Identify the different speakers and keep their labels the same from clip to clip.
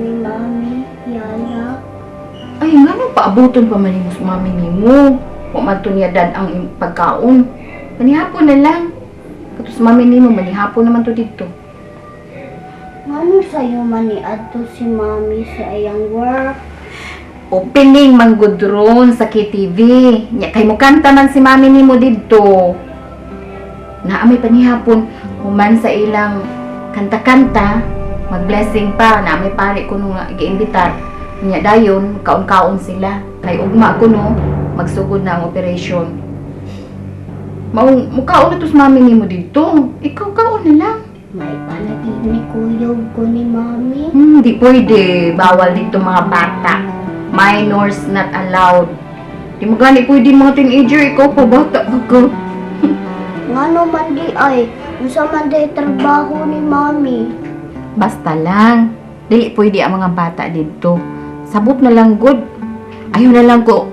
Speaker 1: ni Mami, Yaya.
Speaker 2: Ay, ngano paabuton pa man nimo sa mami nimo? Wa man to niya dad ang pagkaon. Manihapon na lang. Katos mami nimo manihapon naman to didto.
Speaker 1: Ngano sayo man ni adto si Mami sa iyang work?
Speaker 2: Opening man gud ron sa KTV. Nya kay mukanta man si mami nimo didto. Naa may panihapon human sa ilang kanta-kanta, mag-blessing pa na may pari kuno nga giimbitar. Nya dayon kaon-kaon sila kay ugma kuno magsugod na ang operation. Mao mukaon na to sa mami nimo didto. Ikaw kaon na lang.
Speaker 1: May palagi ni kuyog ko ni Mami.
Speaker 2: Di pwede. Bawal dito mga bata. Minors not allowed. Di mo gani pwede mga teenager. Ikaw pa bata pa ka.
Speaker 1: Ngano man di ay, unsa man di trabaho ni Mami?
Speaker 2: Basta lang. Dili pwede ang mga bata dito. Sabot na lang good. Ayaw na lang ko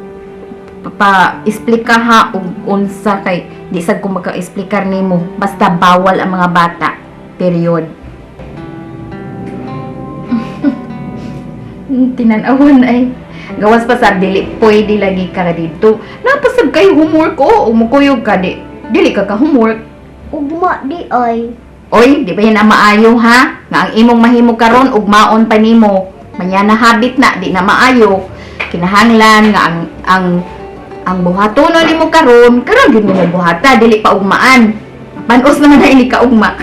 Speaker 2: pa-explika ha og unsa kay di sad ko maka-explikar nimo. Basta bawal ang mga bata. Period. Tinanawan ay. Gawas pa sa dili pwede lagi ka na dito. Napasab kay homework o umukuyog ka di. Dili ka ka homework.
Speaker 1: Ugma di ay.
Speaker 2: Oy, di ba yan ang maayo ha? Nga ang imong mahimo karon ugmaon pa nimo. Manya na habit na di na maayo. Kinahanglan nga ang buhatonon nimo karon, karon gyud nimo buhata, dili pa ugmaan. Panos naman na ini ka ugma.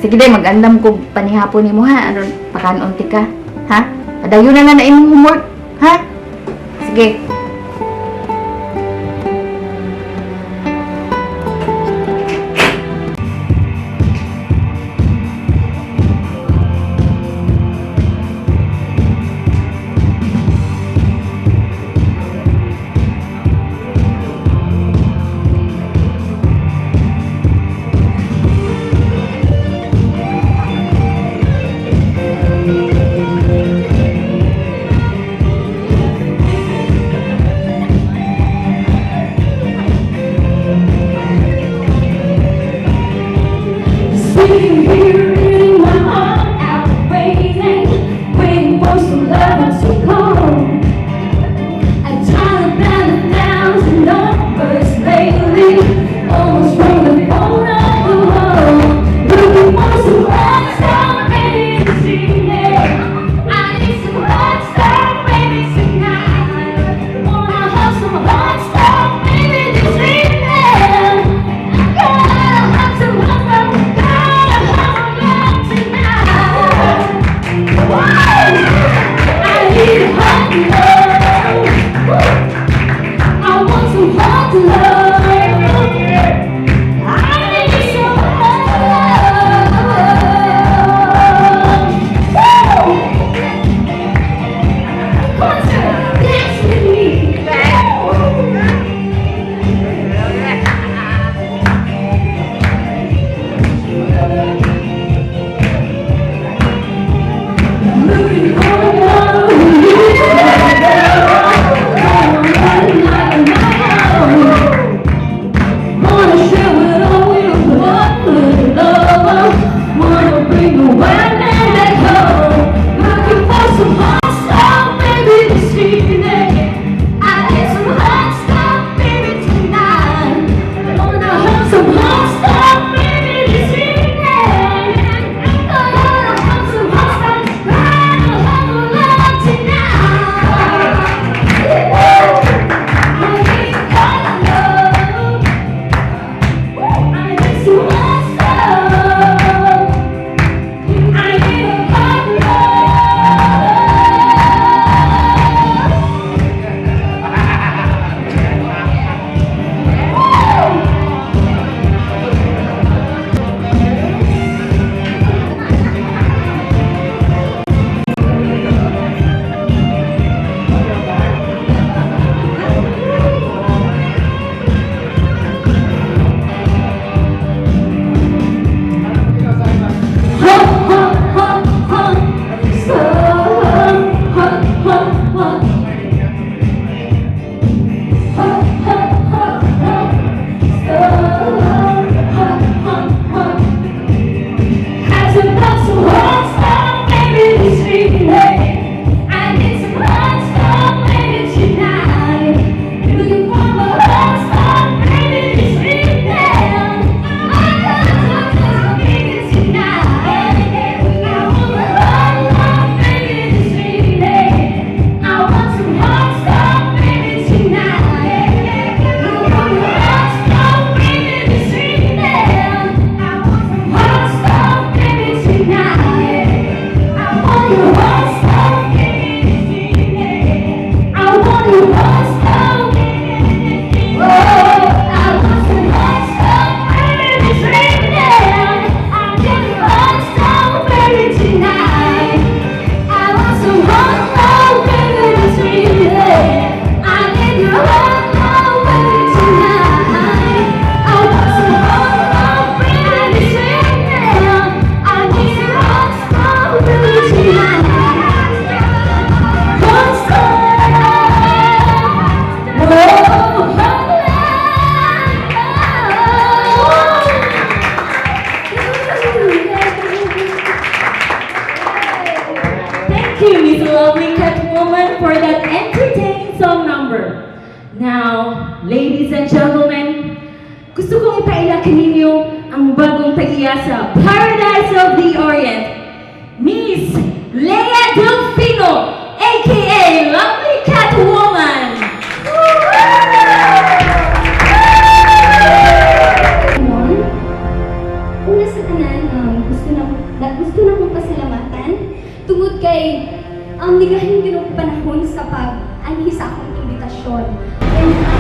Speaker 2: Sige day, mag-andam ko panihapon nimo ha. Aron pakanon ti ka, ha? Padayon na na na imong homework, ha? Sige.
Speaker 3: Catwoman, for that entertaining song number. Now, ladies and gentlemen, gusto kong ipaila kaninyo ang bagong tag-iya sa Paradise of the Orient, Miss Lea Delfino, aka Lovely Catwoman!
Speaker 4: Mon, una sa tanan, gusto na kong pasalamatan tungod kay ang nigahin gyud og panahon sa pag-anhi sa akong imbitasyon. And I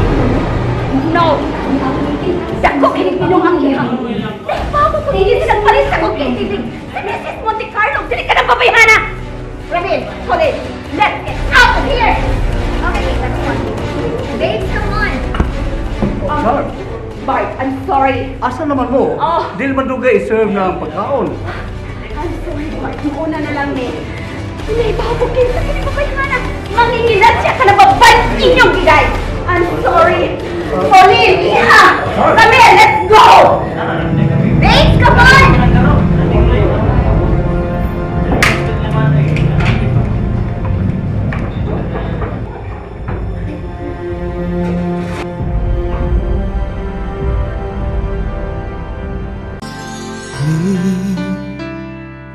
Speaker 4: know,
Speaker 2: No!
Speaker 4: ang akong
Speaker 2: Dako kini pinungang iha. Naibago ko dili sa nagpalit sa kong KTV. Si Mrs. Monte Carlo, dili ka na babayhana! Ramil, Colin, let's get out of here! Okay, that's one. Babes, come on!
Speaker 5: Oh, Char,
Speaker 2: Bart, I'm sorry.
Speaker 5: Asa naman mo?
Speaker 2: Oh.
Speaker 5: Dili man dugay i-serve na ang pagkaon.
Speaker 2: I'm sorry, Bart. Mauna na lang ni. Naibago kinsa kini babayhana. Mangingilat siya ka na babay inyong gigay. I'm sorry. Pauline, iha! Ramil, let's go! Babes, come on!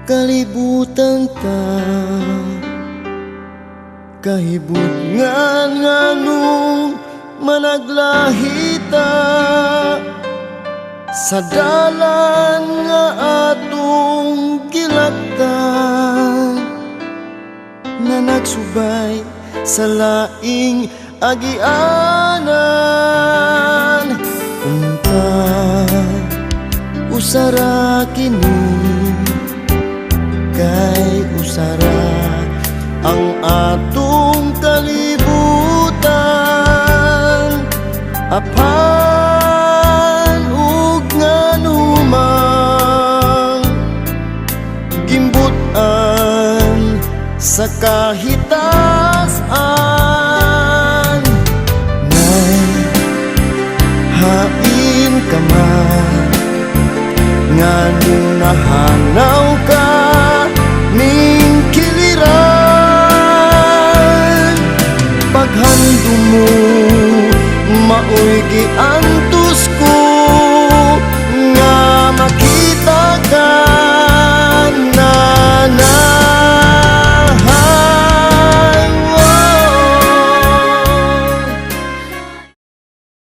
Speaker 6: Kalibutan ta, kahibutngan nganong managlahita sa dalan nga atong gilaktan, na nagsubay sa laing agianan. Unta usara kini, kay usara ang atong kalibutan, apan ug nganumang gimbut-an sa kahitasan. Nay, hain ka man, nganong nahanaw ka ning kiliran? Paghandom mo maoy giandan.